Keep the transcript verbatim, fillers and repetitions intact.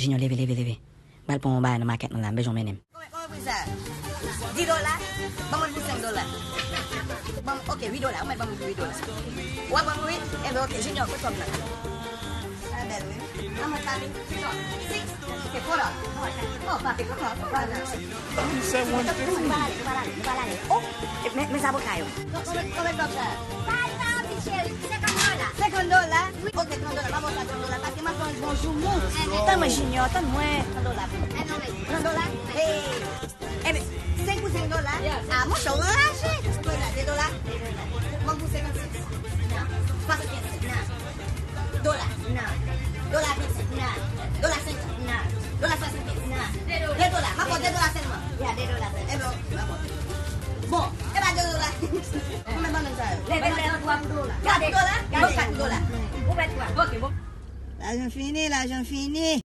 Junior, leve, leve, leve. M pral pran yon bagay nan makèt lan la, m bezwen w mennen m. Kòman, kòman pri sa? Dis dola? Ban mwen pou senk dola. Ban m, ok, uit dola. Ou mèt ban mwen pou uit dola. W ap ban mwen pou uit? Enben, ok, Junior, kot kòb lan? Sa bèl, wi. Kòman, papi? Six? Ok, hold on. Oh, papi, kòman? Hold on. Ou pral ale, ou pral ale, ou pral ale. Oh, men, men zaboka yo. Kòman, kòman kòb sa? Bay papi, cheri, senkant dola. Senkant dola? Wi. Ok, trant dola, pa bon sa, trant dola, paske m ap fè yon bon joumou. Tann mwen, Junior, tann mwen. Trant dola pou mwen. Trant dola? Hey! Enben, senk pou senk dola? Ah, monchè, w anraje. Kounye a, de dola? Mwen pou senkannsis. Nan. Swasannkenz. Nan. Dola. Nan. Dola vennsenk. Nan. Dola senkant. Nan. Dola swasannkenz. Nan. De dola. M ap ba w de dola sèlman. Ya, de dola sèlman. Enben, m ap ba w. Bon, e pa de dola. Konbyen bannann sa yo? Leve, leve, twa pou dola. Twa pou dola? Bon, kat pou dola. Ou mèt twa. Ok, bon. Lajan fini, lajan fini.